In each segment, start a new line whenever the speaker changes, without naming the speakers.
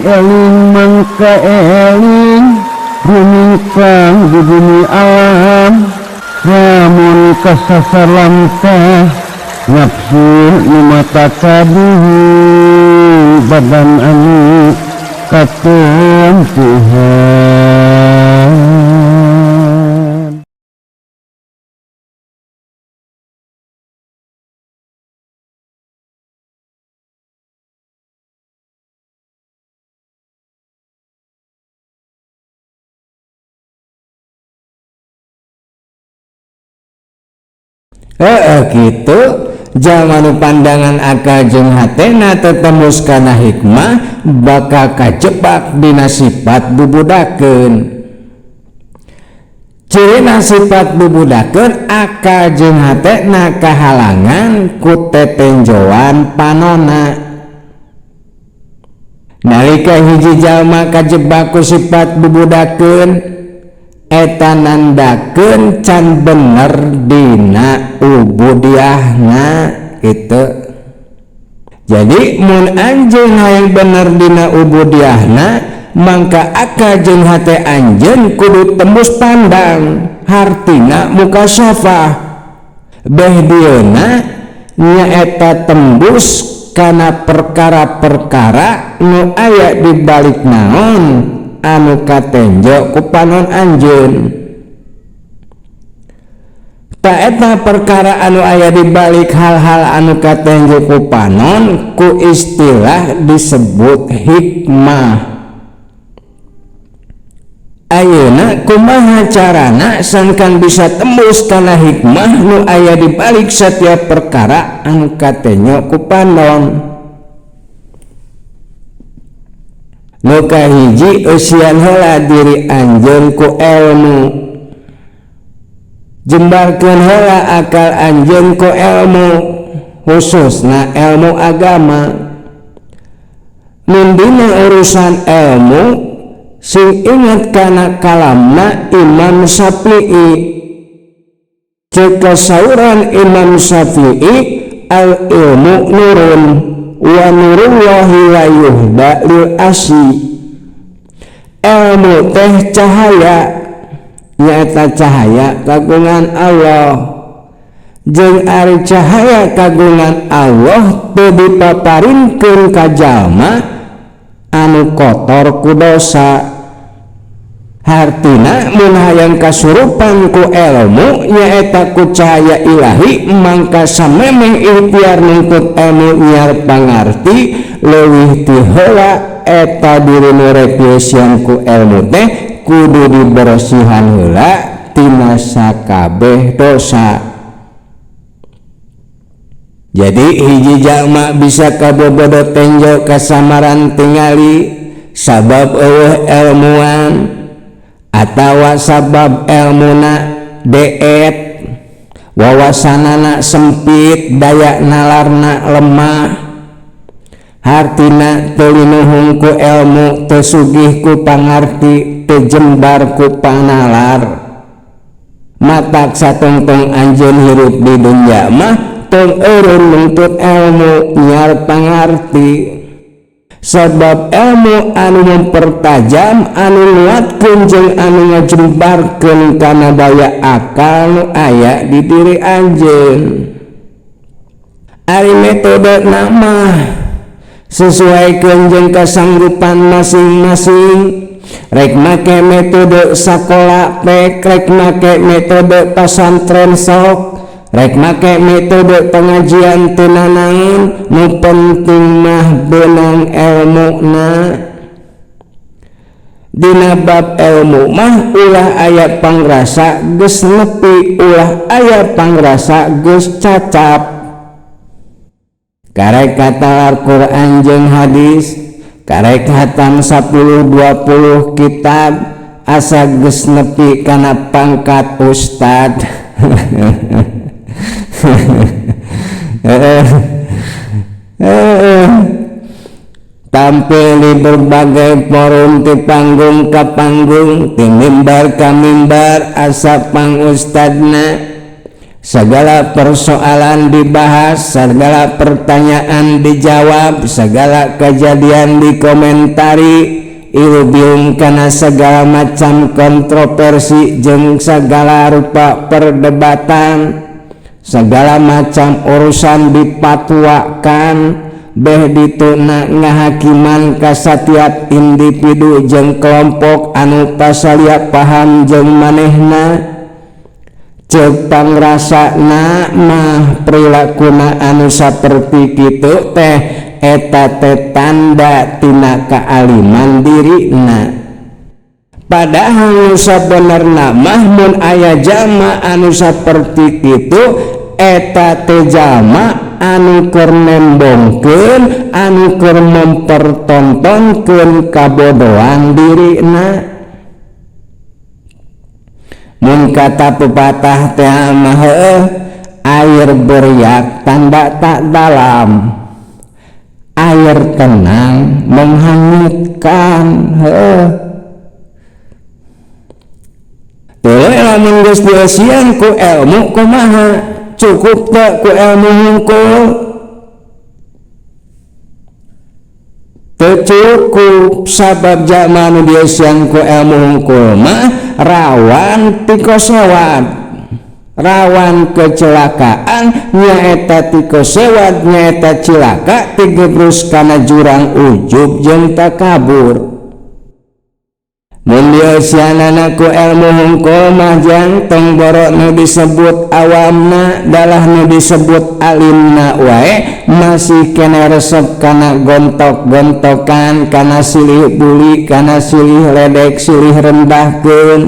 Eling mangka eling rumingkang di bumi alam lamun kasasar lamtah nafsu nu mata kaduhu badan anu katempuhan.
Gitu jalma pandangan akal jeung hatena tetembus kana hikmah bakal kajebak dina sifat bubudakeun. Cirina sifat bubudakeun akal jeung hatena kahalangan ku tetenjoan panona. Nalika hiji jalma kajebak ku sifat bubudakeun eta nandakeun can bener dina ubudiahna gitu. Jadi mun anjeun hayang bener dina ubudiahna mangka akal jeung hate anjeun kudu tembus pandang hartina mukasyafah beh dieuna nyaeta tembus kana perkara-perkara nu aya di balik naon anu katenjo ku panon anjeun. Ta eta perkara anu aya di balik hal-hal anu katenjo ku panon ku istilah disebut hikmah. Ayeuna kumaha carana sangkan bisa tembus kana hikmah nu aya di balik setiap perkara anu katenjo ku panon? Nu kahiji eusian heula diri anjeun ku elmu, jembarkeun heula akal anjeun ku elmu, khususna elmu agama. Mun dina urusan elmu sing ingat kana kalamna Imam Syafi'i. Ceuk kasauran Imam Syafi'i, al ilmu nurun wa nurullahi la yuhda lil asi. Ilmu teh cahaya, nyaeta cahaya kagungan Allah. Jeung ari cahaya kagungan Allah teu dipaparinkeun ka jalma anu kotor ku dosa. Hartina mun hayang kasurupan ku ilmu nyaeta ku cahaya ilahi mangka samemeh ikhtiar nuntut ilmu nyiar pangarti leuwih ti heula eta diri nu rek dieusian ku ilmu teh kudu dibersihan heula tina sakabeh dosa. Jadi hiji jalma bisa kabobodo tenjo kasamaran tingali sabab eueuh ilmuan atawa sabab elmuna deet, wawasanana sempit, daya nalarna lemah, hartina teu linuhung ku elmu, teu sugih ku pangarti, teu jembar ku panalar. Matak satungtung anjeun hirup di dunya mah tong eureun nuntut elmu nyiar pangarti. Sebab ilmu anu mempertajam, anu nguatkeun jeung anu ngajembarkeun kana daya akal nu aya di diri anjeun. Ari metode mah sesuaikeun jeung kasanggupan masing-masing. Rek make metode sakola pek, rek make metode pasantren sok, rek make metode pengajian teu nanaon, nu penting mah beunang elmuna. Dina bab elmu mah ulah aya pangrasa geus nepi, ulah aya pangrasa geus cacap. Karek katalar Quran jeung hadis, karek hatam 10-20 kitab, asa geus nepi kana pangkat ustad. Tampil di berbagai forum, di panggung ke panggung, di mimbar ke mimbar, asa pang ustadna. Segala persoalan dibahas, segala pertanyaan dijawab, segala kejadian dikomentari, ilubiung kana segala macam kontroversi jeung segala rupa perdebatan, segala macam urusan dipatuakan, beh dituna ngahakiman ka satiap individu jeung kelompok anu pasalia paham jeung manehna. Ceuk pangrasana mah prilakuna anu saperti kitu teh eta teh tanda tina kaaliman dirina. Padahal nu sabenerna mah mun aya jalma anu saperti kitu eta teh jalma anu keur nembongkeun, anu keur mempertontonkeun kabodohan dirina. Mun kata pepatah teh mah air beriak tanda tak dalam, air tenang menghanyutkan. Heuh tuluy lamun geus dieusian ku ilmu kumaha, cukup teu ku ilmu hungkul? Teu cukup, sabab jalma nu dieusian ku ilmu hungkul mah rawan tikosewad, rawan kecelakaan, nyaeta tikosewad nyaeta cilaka tigebrus kana jurang ujub jeung takabur. Mun dieusianana ku ilmu hungkul mah jang tong boro nu disebut awamna, dalah nu disebut alimna wae masih kene resep kana gontok-gontokan, kana silih buli, kana silih ledek, silih rendahkeun.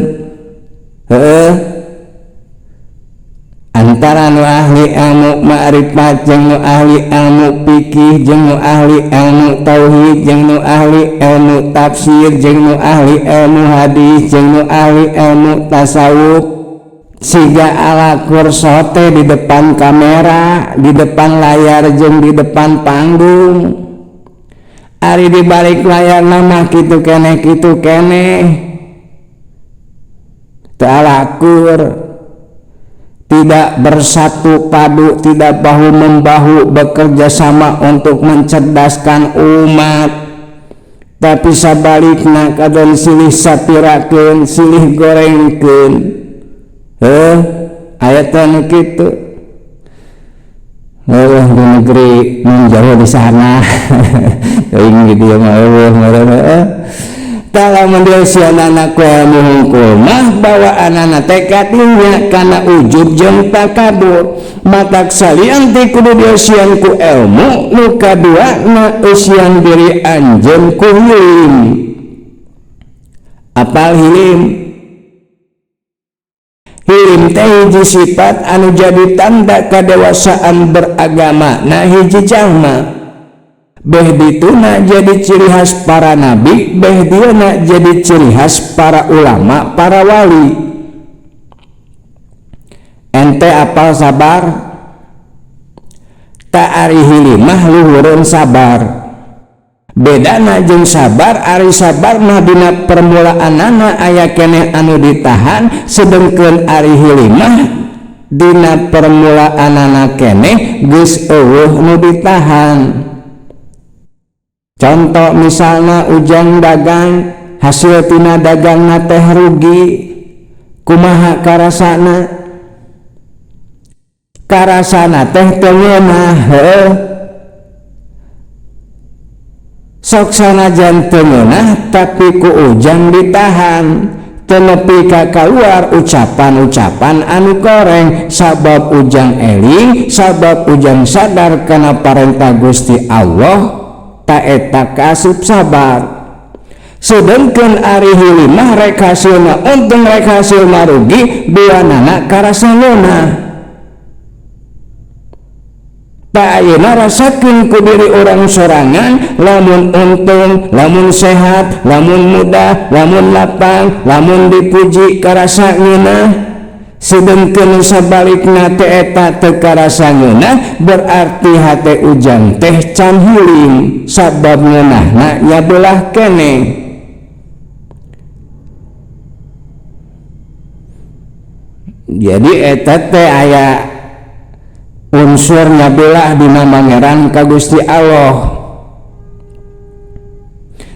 Heuh, antara nu ahli ilmu ma'rifat jeung nu ahli ilmu fikih jeung nu ahli ilmu tauhid jeung nu ahli ilmu tafsir jeung nu ahli ilmu hadis jeung nu ahli ilmu tasawuf, siga ala kursote di depan kamera, di depan layar jeung di depan panggung. Ari di balik layar mah kitu keneh kitu keneh, teu alakur, tidak bersatu padu, tidak bahu membahu bekerja sama untuk mencerdaskan umat. Tapi sabalikna kadon silih sapirakeun, silih gorengkeun. Heuh, aya teh nu kitu. Heuh, di negeri mun jauh di sana. Teuing di dieu mah eueuh meureun heuh. Tah lamun dieusianana ku ilmu hungkul mah bawaanana teh kadinya kana ujub jeung takabur. Matak salian ti kudu dieusian ku ilmu, nu kaduana eusian diri anjeun ku hilim. Apal hilim? Hilim teh hiji sifat anu jadi tanda kadewasaan beragama na hiji jalma. Beh dituna jadi ciri khas para nabi, beh dieuna jadi ciri khas para ulama, para wali. Ente apal sabar? Ta ari hilim mah luhureun sabar. Bedana jeung sabar, ari sabar mah dina permulaanana aya keneh anu ditahan, sedengkeun ari hilim mah dina permulaanana keneh geus eueuh nu ditahan. Contoh misalna ujang dagang, hasil tina dagangna teh rugi, kumaha karasana? Karasana teh teu ngeunah, heuh. Sok sanajan teu ngeunah tapi ku ujang ditahan, teu nepi ka kaluar ucapan-ucapan anu goreng, sabab ujang eling, sabab ujang sadar kana parentah Gusti Allah. Ta eta kaasup sabar. Sedengkeun ari hilim mah rek hasilna untung rek hasilna rugi, duanana karasa ngeunah. Ta ayeuna rasakeun ku diri urang sorangan, lamun untung, lamun sehat, lamun mudah, lamun lapang, lamun dipuji karasa ngeunah. Sedengkeun sabalikna teh eta teu karasa ngeunah, berarti hate ujang teh can hilim, sabab ngeunahna nyabelah keneh. Jadi eta teh aya Unsur nyabelah dina mangeran ka Gusti Allah.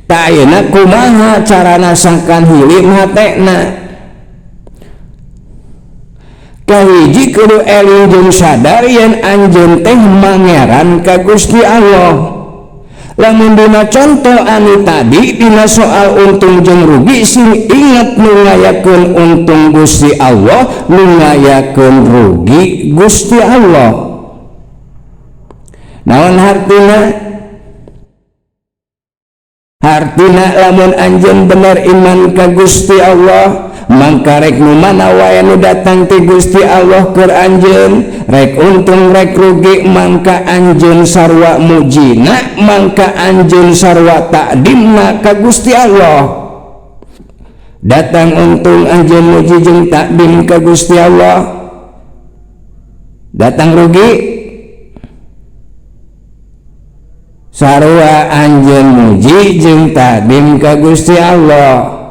Tah ayeuna kumaha carana sangkan hilim hatena? Kahiji kudu eling jeung sadar yen anjeun teh mangeran ka Gusti Allah. Lamun dina contoh anu tadi dina soal untung jeung rugi, sing inget nu ngayakeun untung Gusti Allah, nu ngayakeun rugi Gusti Allah. Naon hartina? Hartina lamun anjeun bener iman ka Gusti Allah, mangka rek nu mana wae nu datang ti Gusti Allah keur anjeun, rek untung rek rugi, mangka anjeun sarua mujina, mangka anjeun sarua takdimna ka Gusti Allah. Datang untung anjeun muji jeung takdim ka Gusti Allah, datang rugi sarua anjeun muji jeung takdim ka Gusti Allah.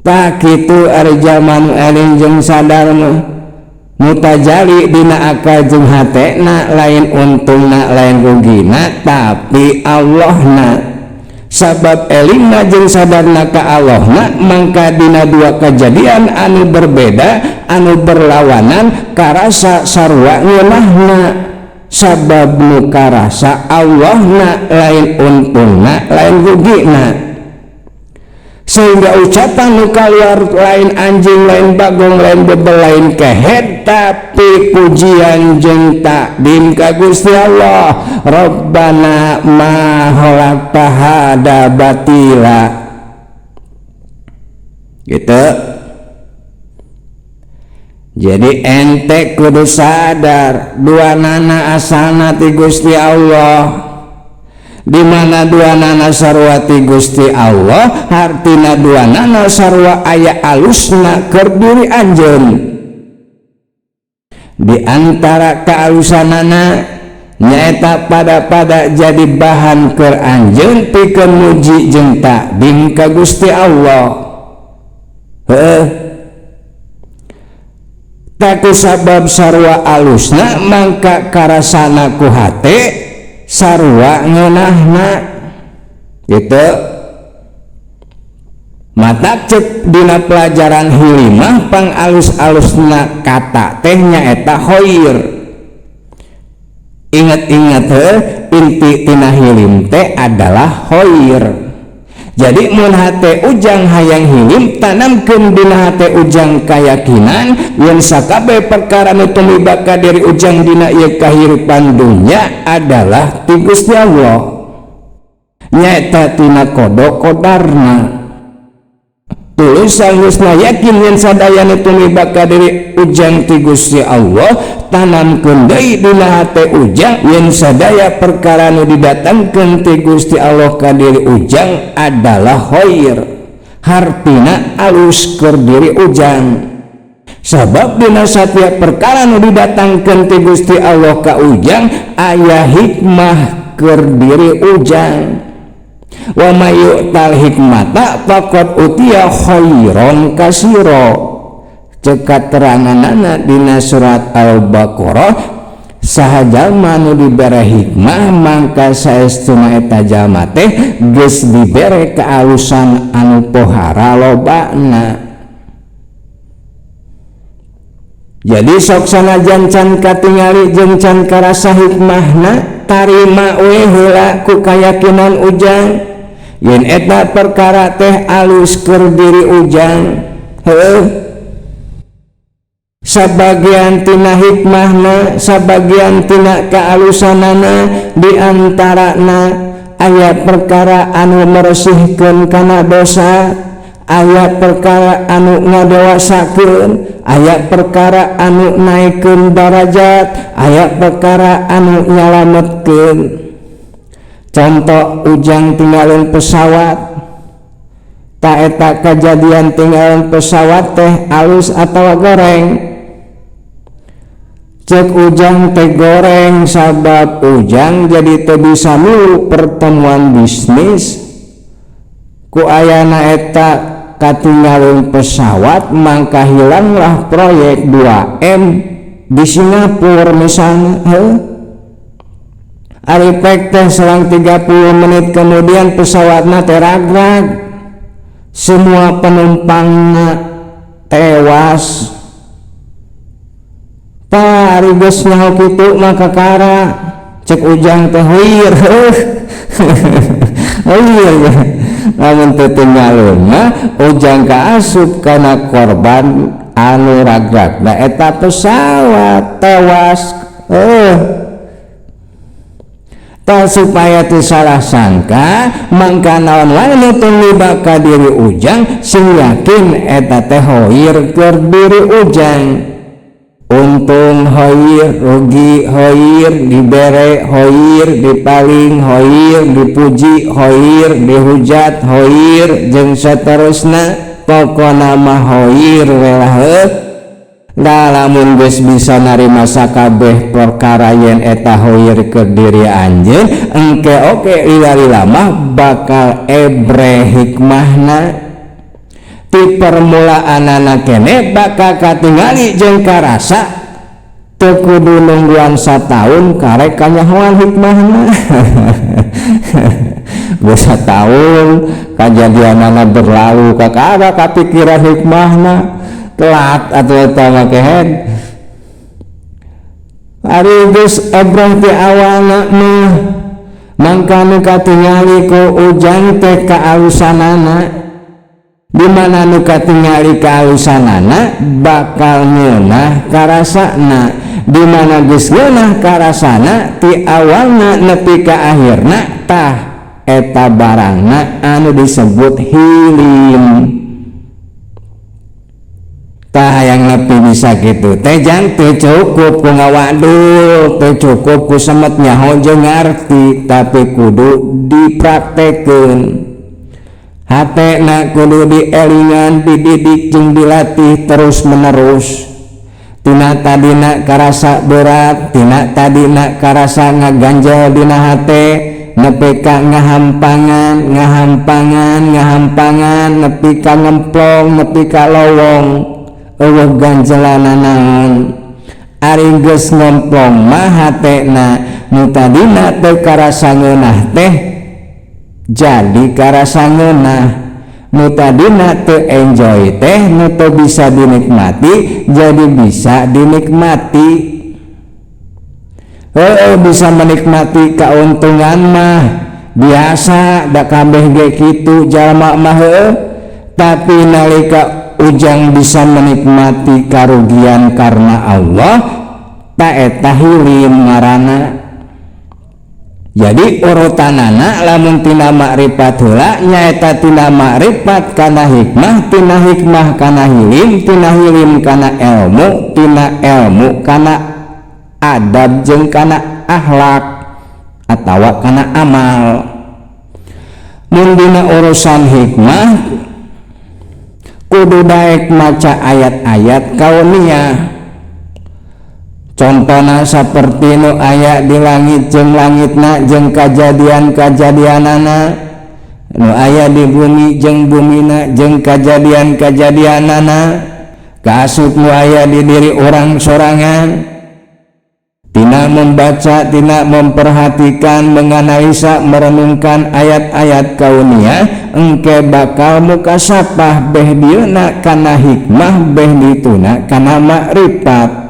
Tak kitu ari jalma nu eling jeung sadar mah mutajali dina akal jeung hatena, lain untungna lain rugina, tapi Allahna. Sabab elingna jeung sadarna ka Allahna, mangka dina dua kejadian anu berbeda anu berlawanan karasa sarua ngeunahna. Sabab nu karasa Allahna lain untungna lain rugina, sehingga ucapan nu kaluar lain anjing lain bagong lain bebel lain kehed, tapi pujian jeung takdim ka Gusti Allah. Rabbana ma khalaqta hada batila. Gitu. Jadi ente kudu sadar dua nana asalna ti Gusti Allah. Di mana dua nana sarua ti Gusti Allah, hartina dua nana sarua aya alusna keur diri anjeun. Di antara kaalusanana nyaeta pada-pada jadi bahan keur anjeun pikeun muji jeung takdim ka Gusti Allah. Heuh. Taku sabab sarua alusna mangka karasana ku hate sarua ngeunahna. Gitu. Mata cek dina pelajaran hilimah pang alus-alusna kata teh nyaeta khair. Ingat-ingat heuh, inti tina hilim teh adalah khair. Jadi mun hate ujang hayang hilim, tanamkeun dina hate ujang kayakinan yen sakabeh perkara nu tumiba ka diri ujang dina ieu kahirupan dunya adalah ti Gusti Allah, nyaeta tina qada qadarna. Tulus sanggeusna yakin yen sadaya nu tumiba ka diri ujang ti Gusti Allah, tanamkeun deui dina hate ujang yen sadaya perkara nu didatangkeun ti Gusti Allah ka diri ujang adalah khair, hartina alus keur diri ujang. Sabab dina satiap perkara nu didatangkeun ti Gusti Allah ka ujang aya hikmah keur diri ujang. Wa may yu'tal hikmata faqad utiya khairan katsira. Cek kateranganana dina surat Al-Baqarah, saha jalma nu dibere hikmah mangka saestuna eta jalma teh geus dibere kaalusan anu pohara lobana. Jadi sok sanajan can katingali jeung can karasa hikmahna, tarima we heula ku kayakinan ujang yen eta perkara teh alus keur diri ujang. Heuh. Sabagian tina hikmahna, sabagian tina kaalusanana, di antarana aya perkara anu meresihkeun kana dosa, aya perkara anu ngadewasakeun, aya perkara anu naikkeun darajat, aya perkara anu nyalametkeun. Contoh ujang tinggalin pesawat, ta eta kejadian tinggalin pesawat teh alus atawa goreng? Cek ujang teh goreng, sabab ujang jadi teu bisa milu pertemuan bisnis. Ku ayana eta katinggalin pesawat mangka hilanglah proyek 2M. di Singapura misalnya. Heuh. Ari pek teh selang 30 menit kemudian pesawatna teh ragrag, semua penumpangna tewas. Tah ari geus nyaho kitu mah kakara cek Ujang teh huir. Huir lamun teu tinggalun mah Ujang kaasup kana korban anu ragragna eta pesawat tewas. Tah supaya teu salah sangka mangka naon wae nu tumiba ka diri Ujang sing yakin eta teh hoir keur diri Ujang. Untung hoir, rugi hoir, dibere hoir, dipaling hoir, dipuji hoir, dihujat hoir, jeung saterusna pokona mah hoir we lah heuh. Da lamun geus bisa narima sakabeh perkara yen eta hoir keur diri anjeun, engke oke lila-lila mah bakal ebre hikmahna. Ti permulaanana kene bakal katingali jeung karasa teu kudu nungguan sataun karek kanyahoan hikmahna. Geus sataun kajadianana berlalu kakara kapikiran hikmahna telat atuh eta mah kehed. Ari geus ebreh ti awalna mah mangka nu katingali ku Ujang teh kaalusanana. Di mana nu katingali kaalusanana bakal ngeunah karasana. Di mana geus ngeunah karasana ti awalna nepi ka akhirna tah eta barangna anu disebut hilim. Tah hayang nepi bisa kitu teh jang teu cukup ku ngawadul, teu cukup ku semet nyaho jeung ngarti, tapi kudu dipraktekeun. Hatena kudu dielingan, dididik jeung dilatih terus menerus. Tina tadina karasa berat, tina tadina karasa ngaganjel dina hate, nepi ka ngahampangan, ngahampangan, ngahampangan, nepi ka ngemplong, nepi ka lowong. Eueuh ganjelana naon? Ari geus ngemplong mah hatena nu tadina teu karasa ngeunah teh jadi karasa ngeunah, nu tadina teu enjoy teh nu teu bisa dinikmati jadi bisa dinikmati. Heueuh bisa menikmati kauntungan mah biasa da kabeh ge kitu jalma mah heueuh, tapi nalika Ujang bisa menikmati karugian karena Allah ta eta hilim ngaranna. Jadi urutanana lamun tina makrifat heula nyaeta tina makrifat kana hikmah, tina hikmah kana hilim, tina hilim kana ilmu, tina ilmu kana adab jeung kana akhlak atawa kana amal. Mun dina urusan hikmah kudu daek maca ayat-ayat kauniyah. Contona saperti nu aya di langit jeung langitna jeung kajadian-kajadianana, nu aya di bumi jeung bumina jeung kajadian-kajadianana, kaasup nu aya di diri urang sorangan. Tina membaca, tina memperhatikan, menganalisa, merenungkan ayat-ayat kauniyah, engke bakal mukasapah beh dieuna kana hikmah, beh dituna kana makrifat.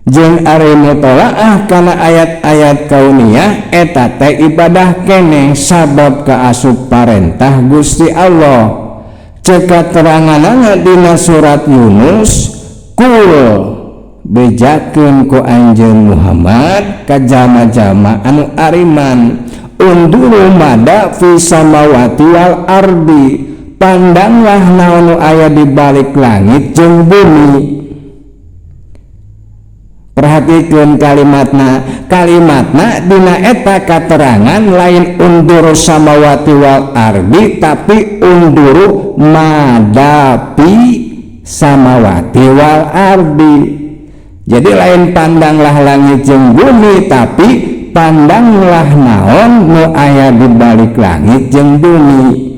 Jeung ari mutolaah kana ayat-ayat kauniyah eta teh ibadah keneh sabab kaasup parentah Gusti Allah. Cek kateranganana dina surat Yunus, kul bejakeun ku anjeun Muhammad ka jalma-jalma anu ariman, unduru mada fi samawati wal ardi, pandanglah naon nu aya di balik langit jeung bumi. Perhatikeun kalimatna, kalimatna dina eta katerangan lain unduru samawati wal ardi tapi unduru madapi samawati wal ardi. Jadi lain pandanglah langit jeung bumi tapi pandanglah naon nu aya di balik langit jeung bumi.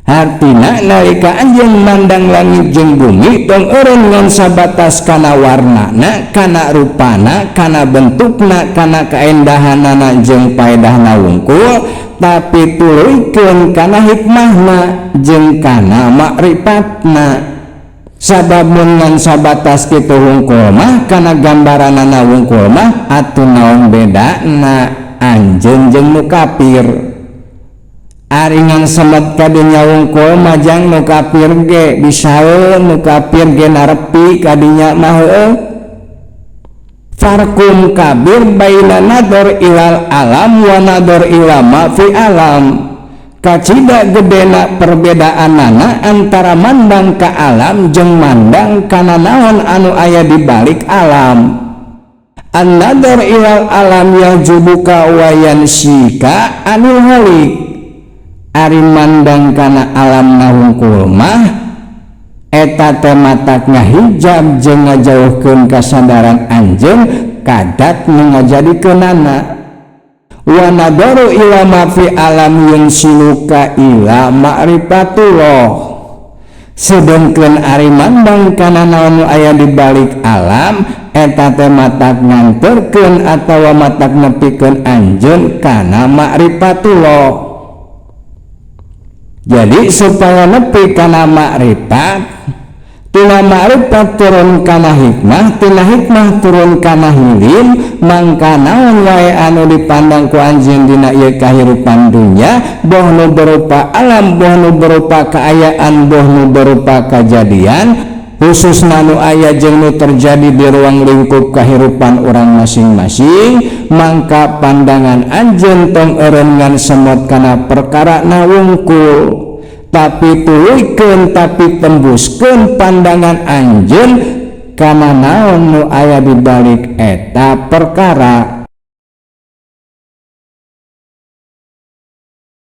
Hartina nalika anjeun mandang langit jeung bumi tong eureun ngan sabatas kana warnana, kana rupana, kana bentukna, kana kaendahanana jeung paedahna wungkul, tapi tuluykeun kana hikmahna jeung kana makrifatna. Sabab mun ngan sabatas kitu wungkul mah kana gambaranana wungkul mah atuh naon bedana anjeun jeung nu kafir. Ari ngan semet ka dunya wungkul majang nu kafir ge bisaeun, nu kafir ge narepi ka dinya mah heueuh. Farqum kabir baina nador ilal alam wa nador ila ma fi alam. Kacida gedena perbedaanana antara mandang ka alam jeung mandang kana naon anu aya di balik alam. An-nador ilal alam yahjubuka wa yansika anil halik. Ari mandang kana alam wungkul mah eta teh matak ngahijab jeung ngajauhkeun kasadaran anjeun kadat nu ngajadikeunana. Wa nadaru ila ma fi alam yunsiluka ila ma'rifatullah. Sedengkeun ari mandang kana naon nu aya di balik alam eta teh matak nganterkeun atawa matak nepikeun anjeun kana ma'rifatullah. Jadi supaya nepi kana makrifat, tina makrifat turun kana hikmah, tina hikmah turun kana hilim, mangka naon wae anu dipandang ku anjeun dina ieu kahirupan dunya, boh nu berupa alam, boh nu berupa kaayaan, boh nu berupa kajadian, khususna nu aya jeung nu terjadi di ruang lingkup kahirupan urang masing-masing, mangka pandangan anjeun tong eureun ngan semot kana perkara na wungkul, tapi tuluykeun, tapi tembuskeun pandangan anjeun kana naon nu aya di balik eta perkara.